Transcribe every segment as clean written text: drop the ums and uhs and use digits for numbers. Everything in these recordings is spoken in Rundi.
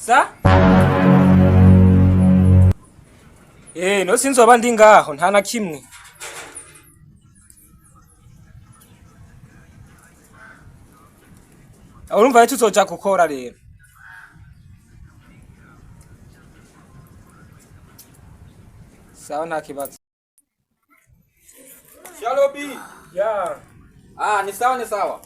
Sa? No sinzoba ndi ngaho nta na kimwe. Urumva rero tuzoja gukora rero. Sawa nta kibazo. Shalobi. Ya. Ah, ni sawa ni sawa.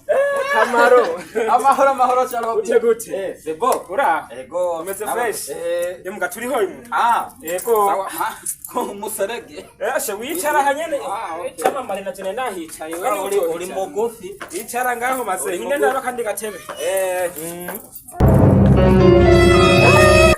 Kamaro. Amahoro amahoro Shalobi. Gute gute. Eh, c'est bon. Ura. Ego. Umeze Nawe- fresh? Eh. Emuga turiho imwe. Ah. Ego. Sawa. Ah, ko muserege. Eshe wicara hanyene. Ah, okay. Camamare na jene nahicaye. Wewe uri mugufi. Icara ngaho maze Uri hine mugufi. ndaba kandi gatebe. Eh.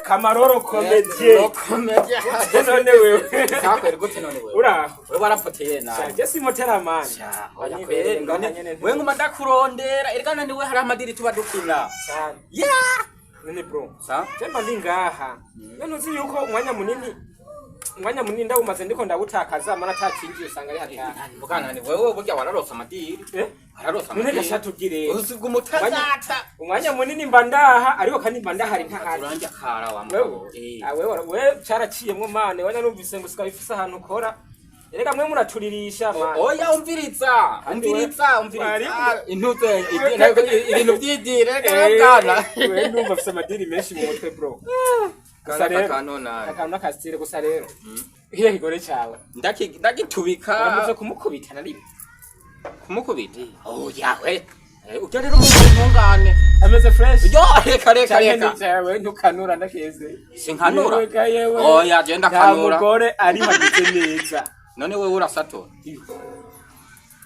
Kamaroro komedie. Komedie. None wewe. Sawa kweli gute none wewe. Ura. Wewe warapoteye nawe. Je simotera mani. Oya kweli none wewe nguma ndakurondera erega nani we hari amadiri tuba dukina. Cyane. Yeah. None bro. Sa? Jemba ndi ngaha. None uzi yuko umwanya munini ndawumaze ndiko ndawutakaza amara atakinjiye usanga ari hatari. Bwana ni wewe burya wararose amadiri. Eh? Wararose None amadiri. gashatubwire. Usiga umutazata. Umwanya munini mba ndaha ariko kandi mba ndahari ntahari. Uranja kara wa Wewe mugabo. Eh. ah, wewe we caraciyemwo mane wana numvise ngo usigaye ufise ahantu ukora. Erega mwe muraturirisha mane. Oya umviriza, umviriza, umviriza. Wari- Intuze ibintu by'idire bwana. We ndumva afise amadiri menshi mu mutwe bro. Gusa rero Kanona. akantu n'akasitire gusa rero. Kiriya kigore cawe. Ndagitubika Uramaze kumukubita na rimwe. kumukubita. Oya we. Ujya rero mu ntungane. Ameze fresh. Yo reka reka Canke reka. ni cawe ntukanura ndakeze. Sinkanura. Yewe ga yewe. Oya genda Nta kanura. mugore ari hameze neza. None wewe urasatura.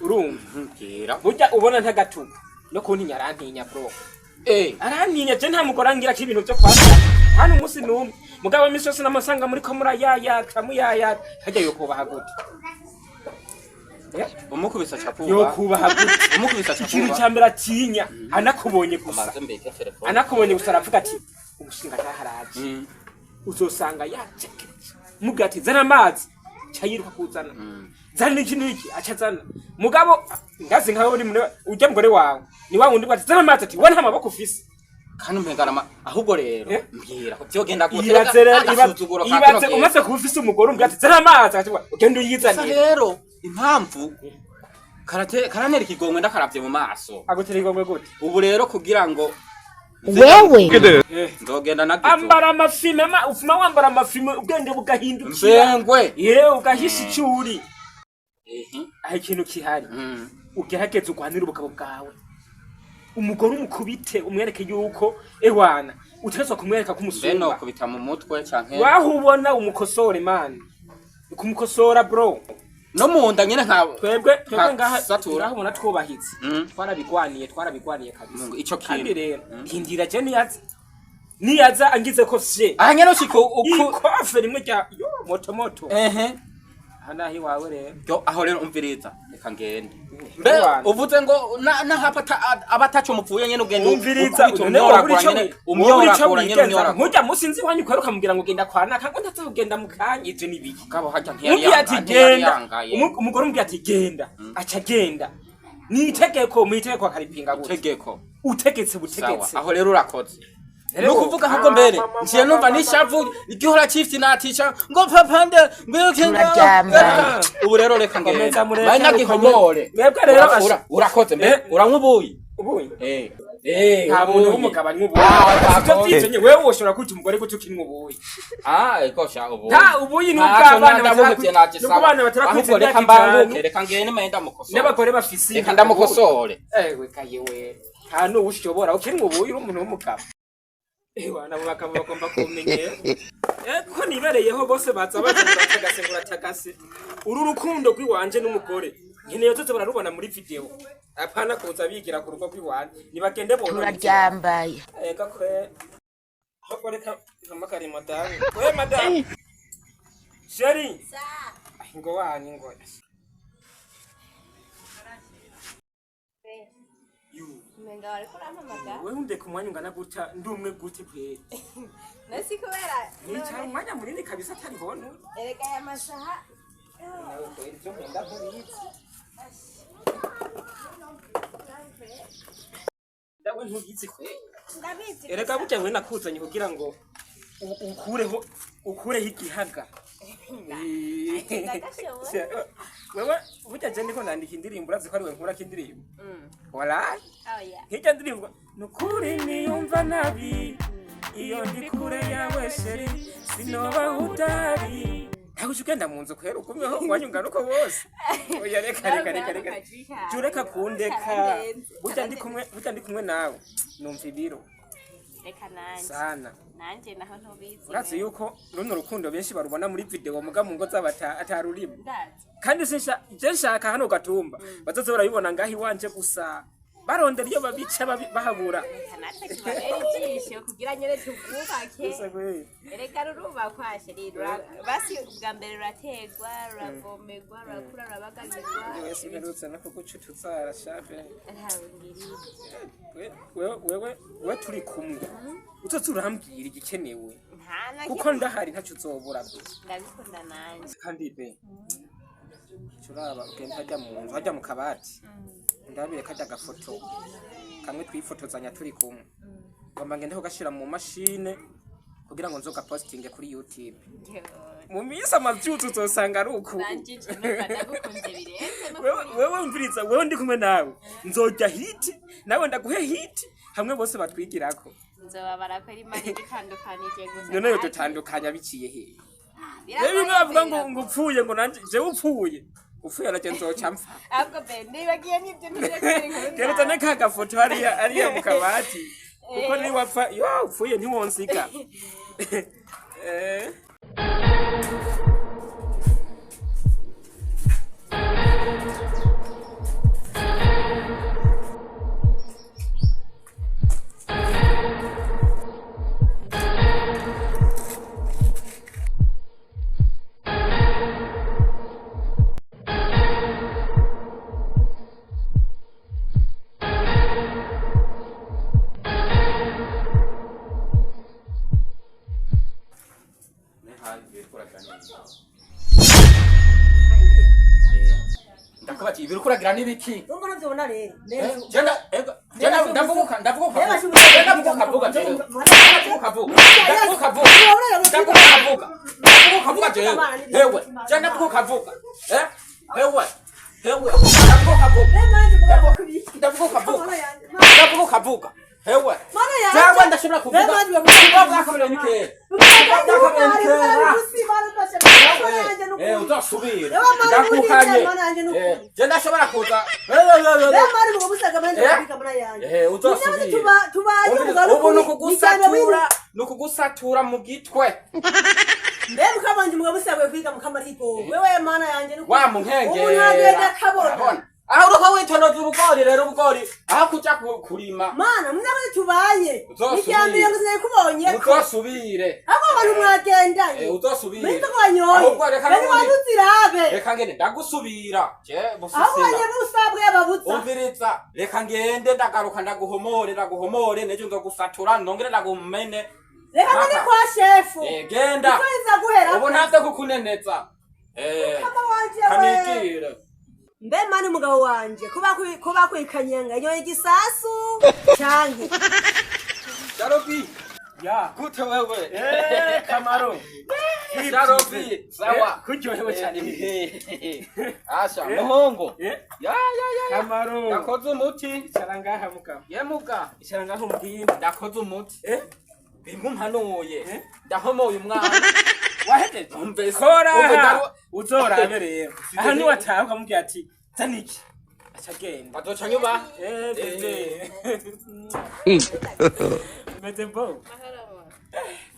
Urumva. Mbwira. Burya ubona ntagatuka. No kuntinya arantinya bro. Eh. Arantinya je nta mugore angira ko ibintu byo kwasa. Hano umunsi n'umwe. Mugabo imisi yose namusanga muri ko murayayata muyayata. Harya yokubaha gute? Eh? Umukubisa chakuba. Yokubaha gute? Umukubisa Ikintu chakuba. ca mbere atinya anakubonye gusa. Amaze mbeke telefone. Anakubonye gusa aravuga ati umushinga ntaharaje. Mm. Uzosanga yacekereje. Mubwira ati zana amazi. Ca yiruka kuzana. Zana iki n'iki aca azana. Mugabo ndazi nkawe uri muri ujya mugore wawe. Ni wa wundi ati zana amazi ati we nta maboko ufise. Kandi umpengana ahubwo rero Eh? mbwira ko byogenda gute Ibaze rero agasuzuguro ka ibaze kino umaze kuba ufise umugore umbwira ati zana amazi ati ugenda Gusa uyizanire. rero impamvu karate karantera ikigongwe ndakaravye mu maso Agutera igongwe gute? ubu rero kugira ngo Wewe Eh. nzogenda na Ambara amafime ufuma wambara amafime ubwenge bugahindukira. nzengwe Yewe ugahisha icyo uri. ehe Aho ikintu kihari. Mm. Ugerageze urwanire ubugabo bwawe. Umugore umukubite umwereke yuko ewana utegerezwa kumwereka ko mbe umusumba. nokubita mu mutwe canke Waho ubona umukosore man. Kumukosora bro. no mu nda nyene nka Twebwe ngaha Satura. ngaha ubona twubahitse. Mm. Twarabigwaniye kabisa. Mungu, ico kintu. Kandi rero hindira je niyaza. Niyaza angize ko fye. aha nyene ushika uku Ikofe rimwe rya yo moto moto. ehe Aha naho iwawe rero. yo aho rero umviriza reka ngende mbe Ewana. uvuze ngo nahapa abataco mupfuye nyene ugenda Umviriza ukubita none wabura umyoragura ico nyene wabura ico umyoragura nyene wigenza umyoragura nkujya musi nzi iwanyu kwera ukamubwira ngo genda kwa naka ngo ndaza kugenda mu kanya ivyo ni biki kabo harya ntiyari umubwira ati ntiyari genda yangaye Umugore umubwira ati genda aca agenda ni itegeko mu itegeko akaripinga gute tegeko utegetse sawa butegetse aho rero urakoze Rero- nukuvuga ahubwo mbere nciye numva n'ishavu igihora cifti natica ngo papande ngo Turaryambaye. ubu rero reka ngende Komeza mureke mbaye nagihomore Mwebwe rero urakoze mbere Eh. uranywa ubuyi ubuyi eh eh nta muntu ubuyi. w'umugabo anywa ubuyi Ah, sivyo ah, vyizanye wewe woshobora kwita umugore gute ukinywa ubuyi ah ego sha ubuyi nta ubuyi ni Ntaco ubw'abana ndabuhevye naje n'ubwo sawa. abana batarakwita Ahubwo reka imyaka mbanguke itanu reka ngende mbaye ndamukosore n'abagore bafise reka ndamukosore ewe kayewe nta n'uwo ushobora ukinywa ubuyi uri umuntu w'umugabo ewa nabo bagabo bagomba kumenyera ko nibereyeho bose baza baza baratagase ngo uratagase uru rukundo rw'iwanje n'umugore nkeneye tuze bararubona muri video apana kuza bigira ku rugo rw'iwanje nibagende bonone turaryambaye. ega kwe ahubwo reka mpamagare madamu we madamu sheri ngo wanyu ngo Umenga wariko urampamagara wewe undeka umwanya ungana gutya ndi umwe gute kweri nasi kubera nicara umwanya munini kabisa atari hono erega aya masaha nawe kweri ibyo nkunda ntubizi ndawe ntubizi kweri Ndabizi. Erega burya we nakuzanye kugira ngo ukureho igihaga. Ndagashoboye. Wewe burya je ndiko nandika indirimbo, urazi ko ari we nkurako indirimbo. Walayi. Oya. Hirya ndirimbo nukuri niyumva nabi iyo ndi kure yawe chéri, sinoba utari. Ntabwo uca ugenda mu nzu kwera ugumyeho umwanya uko wose. Oya, reka reka reka reka, jya ureka kundeka. Burya ndi kumwe nawe numva ibiro. Reka nanje. Sana. Nanje naho ntubizi. Urazi yuko runo rukundo benshi barubona muri video, muga mu ngo zabo atarurimo. Ndazi. Kandi sinsha je nshaka hano gatumba bazoze barabibona ngaho iwanje gusa, barondera iyo babica bahabura. Reka natwe tubabere ijisho kugira nyene tubwubake. Gusa kweri. Erega rurubakwa chéri, basi ubwa mbere rurategwa, ruravomerwa, rurakura, rurabagarirwa. Wese mperutse no kugucutuza shafe. Ntawe ngiriye. Wewe we turi kumwe uzoza urambwira igikenewe. Nta na Kuko ndahari ntacyo uzobura be. Ndabikunda nanje. Kandi be, turaba ugenda hajya mu nzu, hajya mu kabati, ndabire kajya agafoto kamwe twifotozanya turi kumwe. Ngomba ngende kugashira mu mashine kugira ngo nzoga postinge kuri YouTube. Mu minsi amavyutsi uzosanga ari uku. Nanje nje numva ndagukunze birenze no Wewe umviriza, wewe ndi kumwe nawe nzojya hit, nawe ndaguhe hit, hamwe bose batwigirako. Nzobabara ko Imana idutandukanije gusa. None yo dutandukanya biciye hehe? Rero bimwe bavuga ngo upfuye, ngo nanje jewe upfuye nanje nzoca mpfa. Ahubwo be nibagiye n'ibyo ntugiye kubera inkuru. Rero uzane ka gafoto hariya hariya mu kabati, kuko niwapfa yo upfuye ntiwonsiga. Eh. Ndakubaza, ibiri kuragira n'ibiki? Urumva ntavyobona rero. Jenda ego jenda, ndavuga ndavuga Reba, ndavuga ndavuga jewe, ndavuga vuga, ndavuga vuga, ndavuga vuga, ndavuga vuga jewe. Hewe jenda, ndavuga vuga. Eh, hewe hewe, ndavuga vuga. Ndavuga vuga, ndavuga vuga hewe. Jewe ndashobora kuvuga kuvuga kabiri nikera. Eh, uzasubira ndakuhanye. Eh, je ndashobora kuza. Eh, uzasubira. Ubu nukugusatura, nukugusatura mu gitwe. Mbe mukabanje mugabo usabwe kwiga mukamarigo wewe, mana yanje. Wa munkengera. Umuntu agenda akabona. Urabona? Aho uriko witonoza ubugori rero, ubugori aho kuja kurima. Mana munakoze tubaye. Uzosubire. Icyambere ngo sinabikubonye. Uzosubire. Abo bantu mwagendanye. Eh, uzosubire. Mbe wanyoye. Ahubwo reka Bari n'ubundi- wanuzirabe. Reka ngende ndagusubira je Aho busisira. wanye busabwe babuza. Umviriza, reka ngende, ndagaruka ndaguhomore, ndaguhomore nejo nzogusatura nongere ndagumene. Reka ngende kwa shefu. Eh, genda. Ukwezi guhera. Ubu ntavyo kukuneneza. Eh, Kama wanje we. Kanigire. Mbe mani umugabo wanje kuba kwikanyanga nyoye igisasu canke. Jarobi. Ya. Gute wewe? Eh, Kamaro. Jarobi, sawa. Eh, kuryohewe cyane. Asha, muhungu. Eh, Ya ya ya ya. Kamaro. Ndakoze umuti. Icara ngaha mugabo. Yemuga. Icara ngaha umbwire. Ndakoze umuti. Eh? Bimwe umpanuye. Eh? Ndahomoye umwana. Wahejeje? Umvise. Kora. Umve Uzorabe rero. Aha niwataha ukamubwira ati zana iki, aca agenda. Bazoca nyuma. Eh, bebe. Meze bo.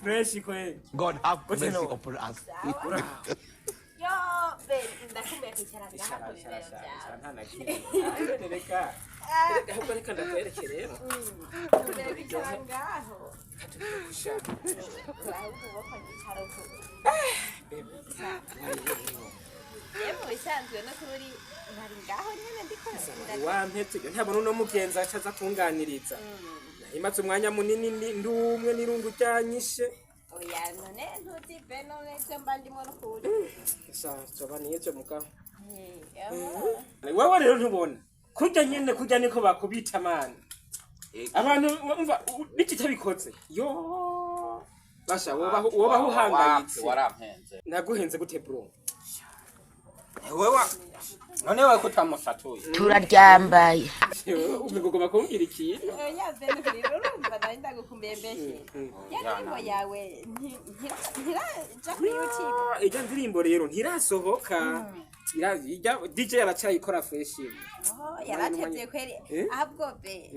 Fresh kwe. God have Gute mercy no? upon us. Yo be ndakumbuye kwicara ngaha Icara, ku icara, bibero icara, byawe. icara, nta na kimwe. Reka. Reka ahubwo reka ndakwereke rero. Ndakumbuye kwicara ngaho. Ahubwo uboko nyicara uku. Yewe mu bisanzwe no kuri nari ngaho nyene ndiko Wampetse ntabona uno mugenzi aca aza kunganiriza. Imaze umwanya munini ndumwe n'irungu ryanyishe. Oya, none ntuzi be none ivyo mba ndimwo n'ukuri. Sha, zoba nivyo mugabo. Eh, Wewe rero ntubona. Kurya nyene kurya niko bakubita mana. Abantu umva n'ikitabikoze yo basha wobaho wobaho uhangayitse. Warampenze. Naguhenze gute, bro? Wewe none wewe kutamusatuye. Turaryambaye. Umugomba kumbwira ikintu. Oya Benukuri, urumva nari ndagukumbuye mbese. Ya ndirimbo yawe ntiraja kuri YouTube? Ah, ijya ndirimbo rero ntirasohoka. DJ aracyayikora fresh. Oh, yaratevye kweri. Eh? Ahubwo be,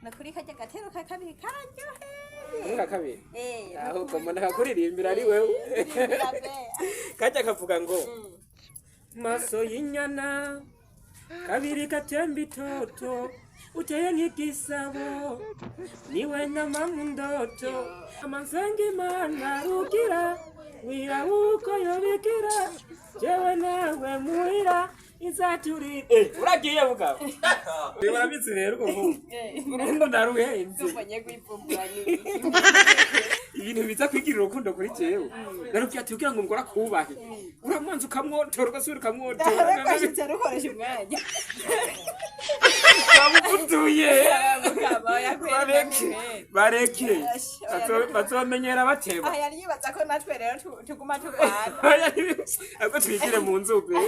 nukuri karya gatero ka kabiri kararyoheye. Ka kabiri? Eh. Ahubwo mbona kakuririmbira ari wewe. Ndirimbira be. Kajya kavuga ngo maso y'inyana kabiri katemba itoto, uteye nk'igisabo, niwe nyama mu ndoto, amasenga Imana rugira wira uko yobigira jewe nawe muhira izaturi. Uragiye mugabo, urabizi rero ubu urukundo ndaruhenze. Mbonye kwivumbura ni Ibintu biza kwigira urukundo kuri jewe, narubwiye ati kugira ngo ngora kubahe uramwanza ukamwotora, ugasubira ukamwotora. Rwashitse rukoresha umwanya. Bamuvuduye. Mugabo yakwereka. Bareke bareke. Bazobamenyera bateba. Aha yari yibaza ko natwe rero tuguma turwana. Ahubwo twigire mu nzu be.